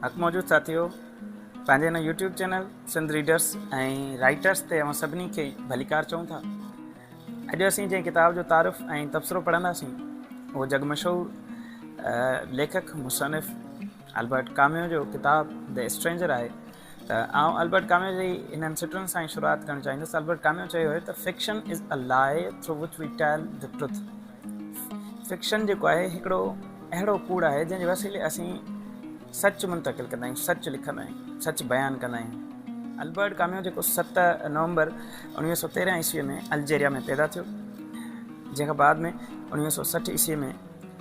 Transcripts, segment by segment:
حق موجود ساٿيو پنهنجي هن YouTube channel Sindh readers ۽ writers تي اوهان سڀني کي ڀليڪار چئون ٿا. اڄ اسين جنهن ڪتاب جو تعارف ۽ تبصرو پڙهنداسين اهو جڳ مشهور ليکڪ مصنف البرٽ ڪاميو جو ڪتاب the stranger آهي. ته آئون البرٽ ڪاميو جي انهن سٽن سان ئي شروعات ڪرڻ چاهيندس. البرٽ ڪاميو چيو آهي ته fiction is a lie through which we tell the truth. Fiction جيڪو آهي هڪڙو اهڙو ڪوڙ آهي جنهن جي وسيلي اسين سچ منتقل ڪندا آهيون، سچ لکندا آهيون، سچ بيان ڪندا آهيون. البرٽ ڪاميو جيڪو 7 نومبر 1913 عيسوي ۾ الجيريا ۾ پيدا ٿيو، جنهن کان بعد ۾ 1960 عيسوي ۾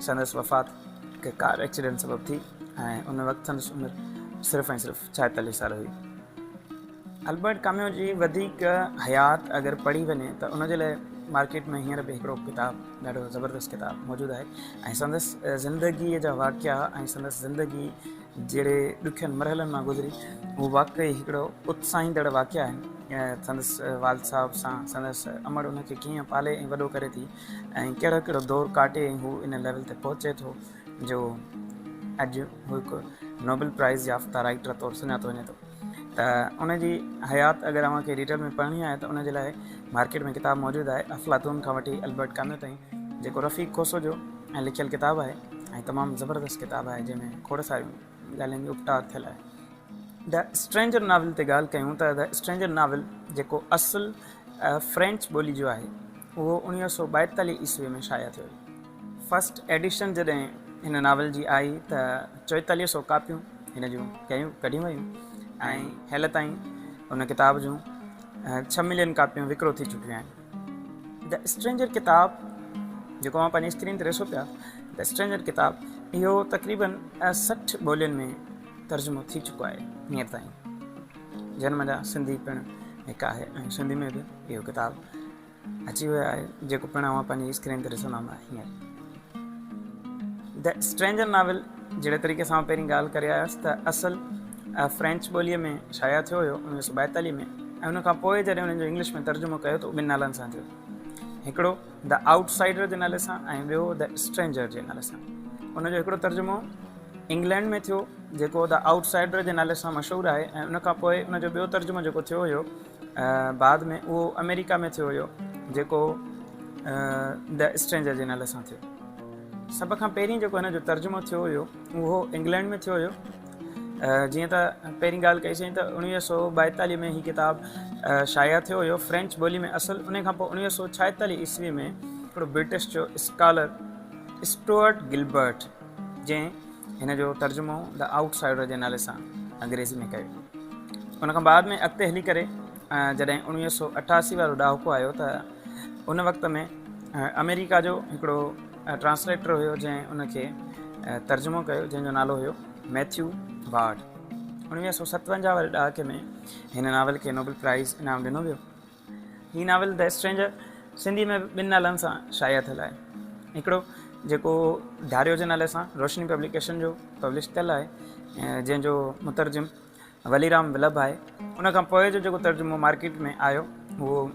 سندس وفات هڪ ڪار ايڪسيڊنٽ سبب ٿي ۽ ان وقت سندس عمر صرف ۽ صرف 46 سال هئي. البرٽ ڪاميو جي وڌيڪ حيات اگر پڙهي وڃي ته ان جي لاء مارڪيٽ ۾ هينئر به هڪڙو ڪتاب ڏاڍو زبردست ڪتاب موجود آهي ۽ سندس زندگيء جا واقعا ۽ سندس زندگي جهڙي ڏکين مرحلن مان گذري هو واقعي هڪڙو اتساهيندڙ واقعا آهن. سندس والد صاحب سان سندس امڙ ان کي ڪيئن پالي ۽ وڏو ڪري ٿي ۽ ڪهڙو ڪهڙو دور ڪاٽي ۽ هو ان ليول تي پهچي ٿو جو اڄ هو هڪ نوبل پرائز يافته رائيٽر طور سڃاتو وڃي ٿو. ته ان جي حيات اگر اوهان کي ڊيٽيل ۾ پڙهڻي آهي ته ان جي لاء مارڪيٽ ۾ ڪتاب موجود آهي افلاطون کان وٺي البرٽ ڪاميو تائين جيڪو رفيق کوسو جو ۽ لکيل ڪتاب آهي ۽ تمام زبردست ڪتاب آهي جنهن ۾ کوڙ ساريون ڳالهين جي اپٽار ٿيل آهي. The stranger novel تي ڳالهه ڪيون ته the stranger novel جيڪو اصل فرينچ ٻولي جو آهي اهو 1942 عيسوي ۾ شايع ٿيو. فرسٽ ايڊيشن جڏهن هن ناول جي آئي ته چوئيتاليهه سو ڪاپيون هن جون ڪيون ڪڍيون ويون ۽ هيل تائين ان ڪتاب جون 6 ملين ڪاپيون وڪرو ٿي چڪيون آهن. The stranger ڪتاب جيڪو اوهان پنهنجي اسڪرين تي ڏسو پيا the stranger ڪتاب اهو تقريبن 60 ٻولين ۾ ترجمو ٿي چڪو آهي هينئر تائين جن منجهان سنڌي پڻ هڪ آهي ۽ سنڌي ۾ به اهو ڪتاب اچي ويو آهي جيڪو پڻ اوهان پنهنجي اسڪرين تي ڏسندا هوندا هينئر. The stranger novel جهڙي طريقي سان پهرين ڳالهه ڪري آيس ته اصل فرينچ ٻوليء ۾ شايع ٿيو هيو 1942 ۾ ۽ ان کان پوء جڏهن انهن جو انگلش ۾ ترجمو ڪيو ته ٻن نالن سان ٿيو هڪڙو the out cider جي نالي سان ۽ ٻيو the stranger جي نالي سان. ان جو هڪڙو ترجمو انگلينڊ ۾ ٿيو جيڪو the out cider جي نالي سان مشهور آهي ۽ ان کان پوء ان جو ٻيو ترجمو جيڪو ٿيو هيو بعد ۾ اهو آمريڪا ۾ ٿيو هيو جيڪو the stranger جي نالي سان ٿيو. سڀ کان پهرين جيڪو هن جو ترجمو ٿيو هيو اهو انگلينڊ ۾ ٿيو هيو. جيئن ته پهرين ڳالهه ڪئي سين ته 1942 ۾ هي ڪتاب شايع ٿيو هيو فرينچ ٻولي ۾ اصل ان کان پوء 1946 عيسوي ۾ هڪڙو برٽش جو اسڪالر اسٽوئرٽ گلبرٽ جنهن هن جو ترجمو the out cider جي نالي سان انگريزي ۾ ڪيو. ان کان بعد ۾ اڳتي هلي ڪري جڏهن 1988 وارو ڏهاڪو آيو ته ان وقت ۾ آمريڪا جو هڪڙو ٽرانسليٽر هيو جنهن ان کي ترجمو ڪيو جنهن جو نالو هيو ميٿيو وارڊ. 1957 واري ڏهاڪي ۾ هن ناول کي نوبل پرائز انعام ڏنو ويو. هي ناول the stranger Sindhi ۾ به ٻن نالن سان شايع ٿيل آهي. هڪڙو جيڪو ڌاريو جي نالي سان روشني پبليڪيشن جو پبلش ٿيل آهي جنهن جو مترجم ولي رام ولڀ آهي. ان کان پوء جو جيڪو ترجمو مارڪيٽ ۾ آيو اهو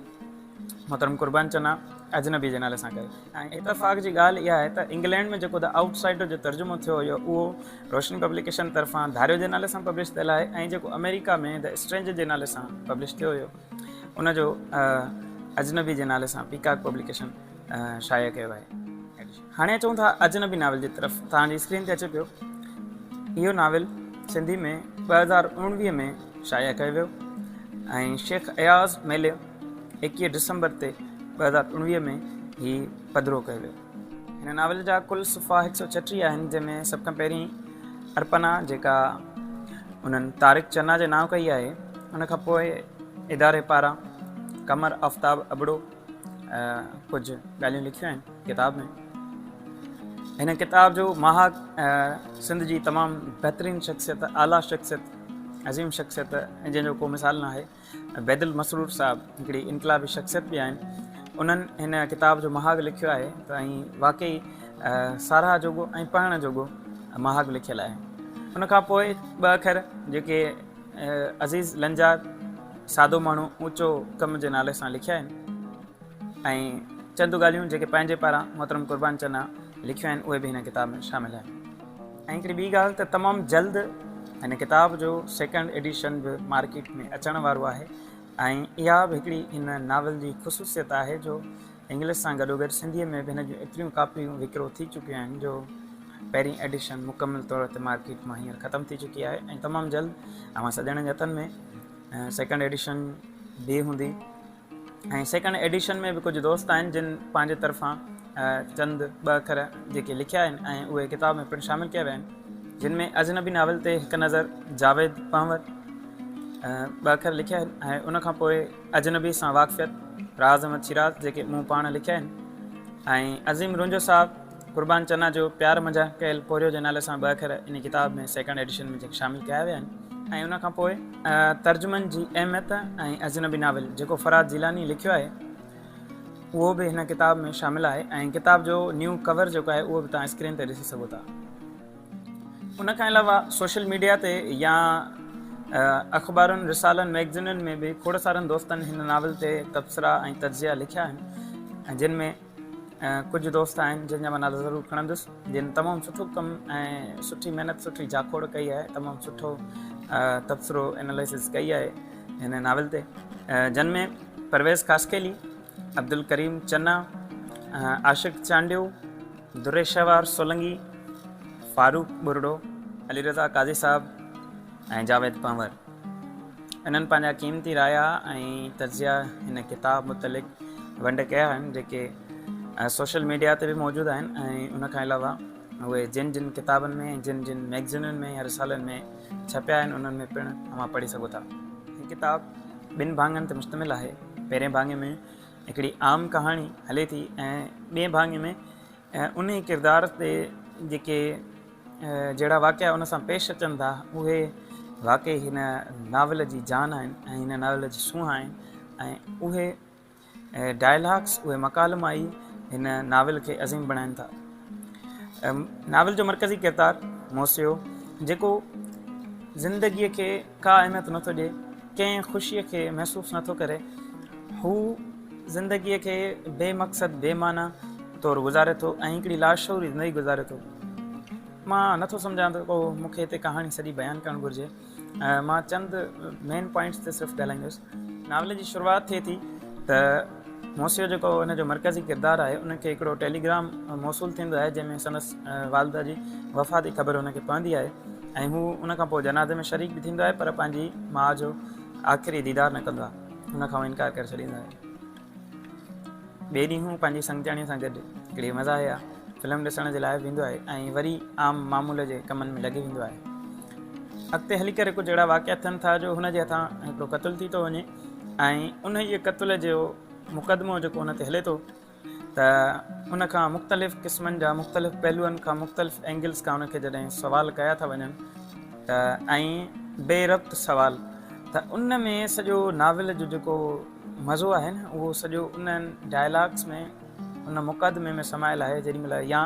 محترم قربان چنا اجنبي جي نالي سان ڪيو. ۽ اتفاق جي ڳالهه اها آهي ته انگلينڊ ۾ جيڪو the out cider جو ترجمو ٿيو هيو اهو روشني پبليڪيشن طرفان ڌاريو جي نالي سان پبلش ٿيل آهي ۽ جيڪو آمريڪا ۾ the stranger جي نالي سان پبلش ٿيو هيو ان جو اجنبي جي نالي سان پيڪاڪ پبليڪيشن شايع ڪيو آهي. هاڻي اچون ٿا اجنبي ناول جي طرف. توهان جي اسڪرين تي اچي پيو اهو ناول سنڌي ۾ 2019 ۾ شايع ڪيو ويو ۽ شيخ اياز ميلي 21 ڊسمبر تي 2019 ۾ هي پڌرو ڪيو ويو. هن ناول جا ڪل صفحا 136 آهن جنهن ۾ سڀ کان پهرين ارپنا جيڪا انهن طارق چنا جي نانء ڪئي آهي ان کان پوء اداري پاران قمر آفتاب ابڙو ڪجهه ڳالهيون لکيون آهن ڪتاب ۾. هن ڪتاب جو مهاڳ سنڌ جي تمام بهترين شخصيت، اعليٰ شخصيت، عظيم شخصيت جنهن جو ڪو مثال نه آهي بيدل مسرور صاحب هڪڙي انقلابي شخصيت به آهن انهن هن ڪتاب جو مهاڳ لکيو آهي ته ۽ واقعي ساراهه جوڳو ۽ پڙهڻ جوڳو مهاڳ لکيل آهي. ان کان پوء ٻه اکر جيڪي عزيز لنجار سادو ماڻهو اوچو ڪم جي نالي سان لکيا آهن ۽ چند ڳالهيون جيڪي پنهنجي پاران محترم قربان چنا لکيون آهن اهي به هن ڪتاب ۾ شامل آهن. ۽ هڪڙي ٻي ڳالهه ته تمام جلد هن ڪتاب جو سيڪنڊ ايڊيشن به مارڪيٽ ۾ اچڻ وارو آهي ۽ اها به هڪڙي هن ناول جي خصوصيت آهي جو انگلش سان گڏوگڏ سنڌيء ۾ به هن جون ايتريون ڪاپيون وڪرو ٿي چڪيون آهن جو پهرين ايڊيشن مڪمل طور تي مارڪيٽ مان هينئر ختم ٿي چڪي آهي ۽ تمام جلد اوهان سڄڻن جي هٿن ۾ سيڪنڊ ايڊيشن به هوندي ۽ سيڪنڊ ايڊيشن ۾ به ڪجهه دوست آهن جن پنهنجي طرفان چند ٻه اکر جيڪي لکيا آهن ۽ اهي ڪتاب ۾ پڻ شامل ڪيا ويا آهن جن ۾ اجنبي ناول تي هڪ نظر جاويد پنهور ٻه اکر لکيا آهن ۽ ان کان پوء اجنبي سان واقفيت راز احمد شيراز جيڪي مون پاڻ لکيا آهن ۽ عظيم رونجو صاحب قربان چنا جو پيار منجهان ڪيل پورهيو جي نالي سان ٻه اکر ان ڪتاب ۾ سيڪنڊ ايڊيشن ۾ جيڪي شامل ڪيا ويا آهن ۽ ان کان پوء ترجمن جي اهميت ۽ اجنبي ناول جيڪو فرهاد جيلاني لکيو آهي اهو به هن ڪتاب ۾ شامل آهي ۽ ڪتاب جو نيو ڪور جيڪو آهي اهو به توهان اسڪرين تي ڏسي سگهو ٿا. ان کان علاوه سوشل ميڊيا تي يا اخبارن، رسالن، مئگزينن ۾ به کوڙ سارن دوستن هن ناول تي تبصرا ۽ تجزيا لکيا آهن جن ۾ ڪجهه دوست آهن جن جا مان نالا ضرور کڻندس جن تمام سٺو ڪم ۽ سٺي محنت سٺي جاکوڙ ڪئي آهي تمام سٺو تبصرو انالائسز ڪئي آهي هن ناول تي جن ۾ پرويز خاصخيلي، عبدالڪريم چنا، عاشق چانڊيو، دريشهوار سولنگي، فاروق ٻرڙو، علي رضا قاضي صاحب ۽ جاويد پنهور انهن پنهنجا قيمتي رايا ۽ تجزيا هن ڪتاب متعلق ونڊ ڪيا آهن جيڪي سوشل ميڊيا تي به موجود آهن ۽ ان کان علاوه اهي جن جن ڪتابن ۾ جن جن مئگزينن ۾ يا رسالن ۾ ڇپيا آهن انهن ۾ پڻ اوهان پڙهي سگهو ٿا. هي ڪتاب ٻن ڀاڱن تي مشتمل آهي. پهرين ڀاڱي ۾ هڪڙي عام ڪهاڻي هلي ٿي ۽ ٻئي ڀاڱي ۾ انهي ڪردار تي جيڪي جهڙا واقعا ان سان پيش اچن ٿا اهي واقعي هن ناول جي جان آهن ۽ هن ناول جي سونهن آهن ۽ اهي ڊائلاگس اهي مڪالما ئي هن ناول کي عظيم بڻائن ٿا. ناول جو مرڪزي ڪردار موسيو جيڪو زندگيء کي ڪا اهميت نٿو ڏئي، ڪنهن خوشيء کي محسوس نٿو ڪري، هو زندگيء کي بي مقصد بي معنيٰ طور گذاري ٿو ۽ هڪڙي لاشعوري زندگي گذاري ٿو. مان نٿو سمجهان ته ڪو مون کي هتي ڪهاڻي سڄي بيان ڪرڻ گهرجي. مان چند مين پوائنٽس تي صرف ڳالهائيندس. ناول جي شروعات ٿئي ٿي ته موسيو جيڪو ان جو مرڪزي ڪردار آهي ان کي هڪڙو ٽيليگرام موصول ٿيندو آهي جنهن ۾ سندس والده جي وفات جي خبر هن کي پوندي آهي ۽ هو ان کان پوء جنازي ۾ شريڪ به ٿيندو آهي پر پنهنجي ماء جو آخري ديدار نه ڪندو آهي ان کان هو انڪار ڪري ڇڏيندو آهي. ٻئي ڏينهن هو پنهنجي سنگتياڻيء سان گڏ هڪڙي مزاحيه فلم ڏسڻ جي لاء ويندو آهي ۽ وري عام معمول جي ڪمن ۾ لڳي ويندو آهي. اڳتي هلي ڪري ڪجهه اهڙا واقعا ٿين ٿا جو هن جي هٿان هڪڙو قتل ٿي ٿو وڃي ۽ انهيء قتل جو مقدمو جيڪو هن تي هلي ٿو ته ان کان مختلف قسمن جا مختلف پهلوئن کان مختلف اينگلز کان ان کي جڏهن سوال ڪيا ٿا وڃن ته ۽ بي ربط سوال ته ان ۾ سڄو ناول جو جيڪو مزو آهي نه اهو سڄو انهن ڊائلاگس ۾ ان مقدمي ۾ سمايل آهي جيڏي مهل يا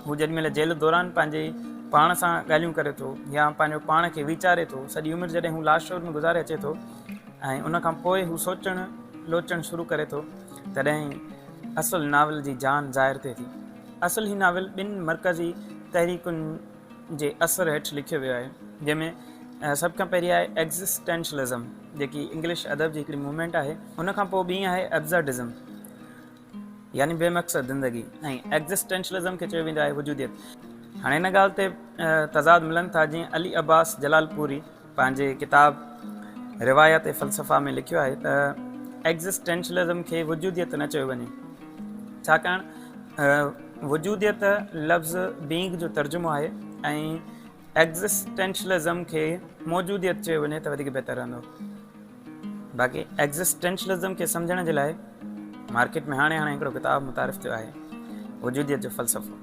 هو جيڏي مهل جيل دوران پنهنجي پاڻ سان ڳالهيون ڪري ٿو يا پنهنجو پاڻ کي ويچاري ٿو سڄي عمر جڏهن هو لاشعور ۾ گذاري اچي ٿو ۽ ان کان پوء هو سوچڻ لوچڻ شروع ڪري ٿو تڏهن اصل ناول جي جان ظاهر ٿئي ٿي. اصل هي ناول ٻن مرڪزي تحريڪن جي اثر هيٺ لکيو ويو آهي، جنهن ۾ سڀ کان پهرين آهي ايگزسٽينشلزم، جيڪي انگلش ادب جي هڪڙي موومينٽ آهي. ان کان پوء ٻي آهي ابزرڊزم يعني بي مقصد زندگي ۽ ايگزسٽينشلزم کي چيو ويندو آهي وجوديت. هاڻي ان ڳالهه تي تضاد ملن ٿا، جيئن علي عباس جلالپوري پنهنجي ڪتاب روايات فلسفه ۾ لکيو آهي ته ايگزسٽينشلزم کي وجوديت نه چيو وڃي ڇاڪاڻ وجوديت لفظ بينگ جو ترجمو آهي ۽ ايگزسٽينشلزم کي موجوديت چيو وڃي ته وڌيڪ بهتر رهندو. باقي ايگزسٽينشلزم کي سمجهڻ جي لاء مارڪيٽ ۾ هاڻي هاڻي هڪڙو ڪتاب متعارف ٿيو آهي وجوديت جو فلسفو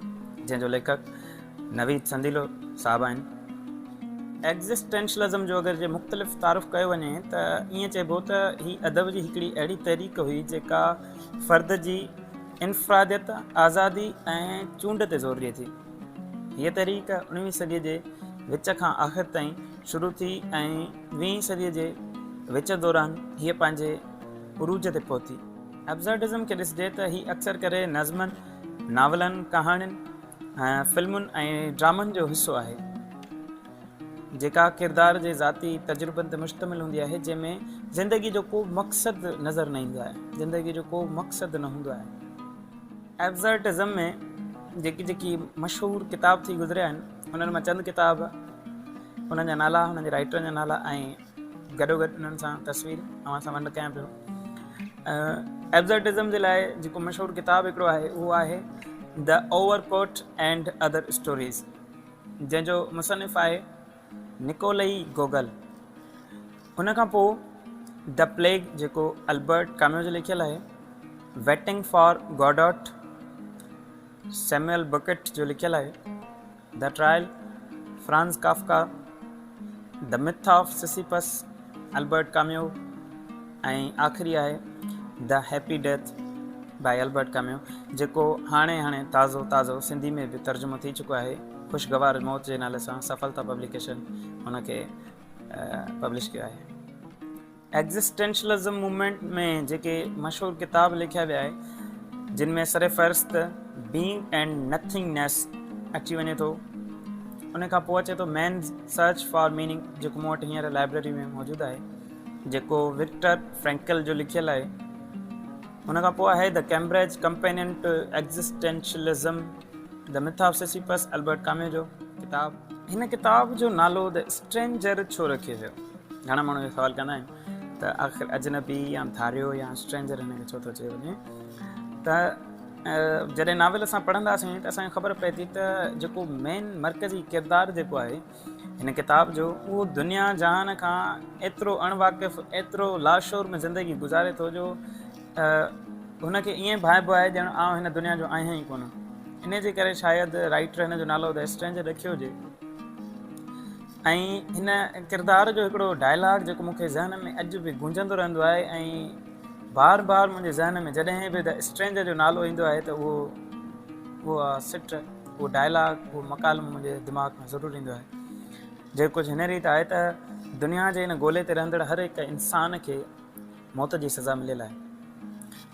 جنهن جو ليکڪ نويد سنديلو صاحب آهن. ايگزسٽينشلزم جو اگر جي مختلف تعارف ڪيو وڃي ته ائين چئبو ته هي ادب جي هڪڙي اهڙي تحريڪ هئي جيڪا فرد جي انفراديت، آزادي ۽ چونڊ تي زور ڏئي ٿي. هيء تحريڪ اڻويهين صديء جي وچ کان آخر تائين شروع ٿي ۽ ويهين صديء جي وچ دوران هيء پنهنجي عروج تي پهتي. ابزرڊزم کي ڏسجي ته هي اڪثر ڪري نظمن، ناولن، ڪهاڻين، فلمن ۽ ڊرامن جو حصو آهي. جيڪا ڪردار جي ذاتي تجربن تي مشتمل هوندي آهي، جنهن ۾ زندگي جو ڪو مقصد نظر نه ايندو آهي، زندگي جو ڪو مقصد نه هوندو آهي. ايبزرٽزم ۾ جيڪي جيڪي مشهور ڪتاب ٿي گذريا آهن، انهن مان چند ڪتاب، انهن جا نالا، انهن جي رائٽرن جا نالا ۽ گڏوگڏ انهن سان تصوير اوهان سان ونڊ ڪيان پيو. ايبزرٽزم جي لاء جيڪو مشهور ڪتاب هڪڙو آهي، اهو آهي The Overcoat and Other Stories. جنهن جو مصنف آهي نڪولئي گوگل. ان کان پوء The Plague جيڪو البرٽ ڪاميو جو لکيل آهي، ويٽنگ فار گاڊاٽ سيموئل بڪٽ جو لکيل آهي، The Trial Franz Kafka, The Myth of Sisyphus Albert Camus ۽ آخري آهي The Happy Death by Albert Camus جيڪو هاڻي هاڻي تازو تازو سنڌي ۾ به ترجمو ٿي چڪو آهي خوشگوار موت جي نالي سان سڦلتا پبليڪيشن ان کي پبلش ڪيو آهي. ايگزسٽينشلزم موومينٽ ۾ جيڪي مشهور ڪتاب لکيا ويا آهي جن ۾ سر فهرست بينگ اينڊ نٿنگ نيس اچي وڃي ٿو ان کان پوء اچي ٿو مينز سرچ فار ميننگ جيڪو مون وٽ هينئر لائبريري ۾ موجود آهي جيڪو وڪٽر فرينڪل جو لکيل آهي ان کان پوء آهي The Cambridge Companion to Existentialism The Myth of Sisyphus Albert Camus جو ڪتاب. هن ڪتاب جو نالو The Stranger ڇو رکيو ويو؟ گهڻا ماڻهو اهو سوال ڪندا آهن ته آخر اجنبي يا ڌاريو يا اسٽرينجر هن کي ڇو ٿو چيو وڃي ته جڏهن ناول اسان پڙهنداسين ته اسان کي خبر پئي ٿي ته جيڪو مين مرڪزي ڪردار جيڪو آهي هن ڪتاب جو اهو دنيا جهان کان ايترو اڻ واقف ايترو لاشعور ۾ زندگي گذاري ٿو جو هن کي ائين ڀانئبو آهي ڄڻ آئون هن دنيا جو آهيان ئي ڪونه ان جي ڪري شايد رائٽر هن جو نالو The Stranger رکيو هجي ۽ هن ڪردار جو هڪڙو ڊائلاگ جيڪو مون کي ذهن ۾ اڄ به گونجندو رهندو آهي ۽ بار بار منهنجي ذهن ۾ جڏهن به The Stranger جو نالو ايندو آهي ته اهو اها سٽ اهو ڊائلاگ اهو مڪالمو منهنجي دماغ ۾ ضرور ايندو آهي جيڪو ڪجهه هن ريت آهي ته دنيا جي هن گولي تي رهندڙ هر هڪ انسان کي موت جي سزا مليل آهي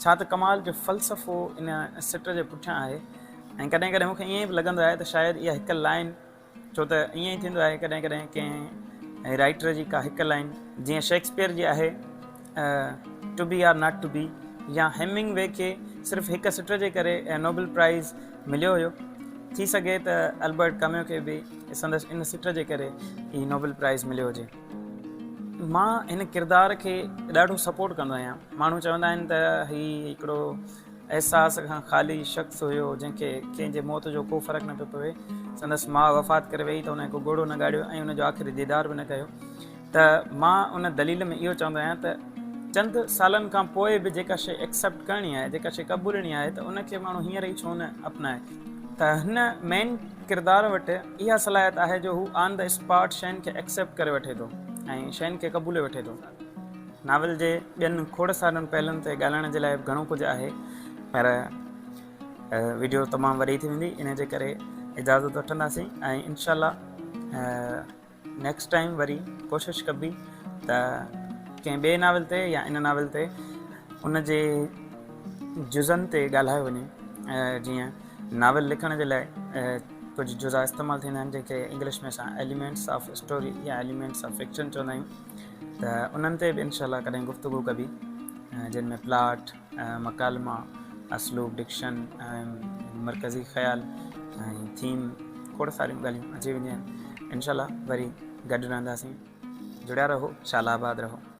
ڇا ته ڪمال جو فلسفو ان سٽ جي پٺيان آهي ۽ ڪڏهن ڪڏهن مون کي ائين به لڳندو آهي ته شايد اها هڪ لائن ڇو ته ائين ئي ٿيندو آهي ڪڏهن ڪڏهن ڪنهن رائٽر جي ڪا هڪ لائن جيئن شيڪسپيئر جي آهي to be or not to be يا هيمنگ وي کي صرف هڪ سٽ جي ڪري نوبل پرائز مليو هيو ٿي سگهي ته البرٽ ڪاميو کي به سندس ان سٽ جي ڪري ئي نوبل پرائز مليو هجي. مان هن ڪردار کي ڏاڍو سپورٽ ڪندو آهيان ماڻهو چوندا آهن ته هي هڪڙو احساس کان خالي شخص هيو جنهن کي ڪنهن جي موت جو ڪو فرق نه پيو پوي. سندس ماء وفات ڪري وئي ته هن هڪ ڳوڙهو نه ڳاڙيو ۽ ان جو آخري ديدار به نه ڪيو ته مان ان دليل ۾ اهو چوندو آهيان ته چند سالن کان پوء به جيڪا شيء ايڪسيپٽ ڪرڻي آهي جيڪا شيء قبولڻي آهي ته ان کي ماڻهو هينئر ئي ڇو نه اپنائي ته هن مين ڪردار وٽ اها صلاحيت آهي جو هو آن the spot شين کي ايڪسيپٽ ڪري وٺي ٿو ۽ شين کي قبولي وٺي ٿو. ناول جي ٻين کوڙ سارن پهلوئن تي ڳالهائڻ جي لاء به گهڻو ڪجهه آهي پر ويڊيو تمام وڏي ٿي ويندي ان جي ڪري اجازت وٺنداسين ۽ انشاء الله نيڪسٽ ٽائيم وري ڪوشش ڪبي ته ڪنهن ٻئي ناول تي يا ان ناول تي ان جي جزن تي ڳالهايو وڃي جيئن ناول لکڻ جي لاء ڪجهه جزا استعمال ٿيندا آهن جنهن کي انگلش ۾ اسان ايليمينٽس آف اسٽوري يا ايليمينٽس آف فڪشن چوندا آهيون ته انهن تي به انشاء الله ڪڏهن گفتگو ڪبي جن ۾ پلاٽ، مڪالما، اسلوب، ڊڪشن، مرڪزي خيال ۽ ٿيم کوڙ ساريون ڳالهيون اچي وينديون آهن انشاء الله وري گڏ رهنداسين جڙيا رهو شال آباد رهو.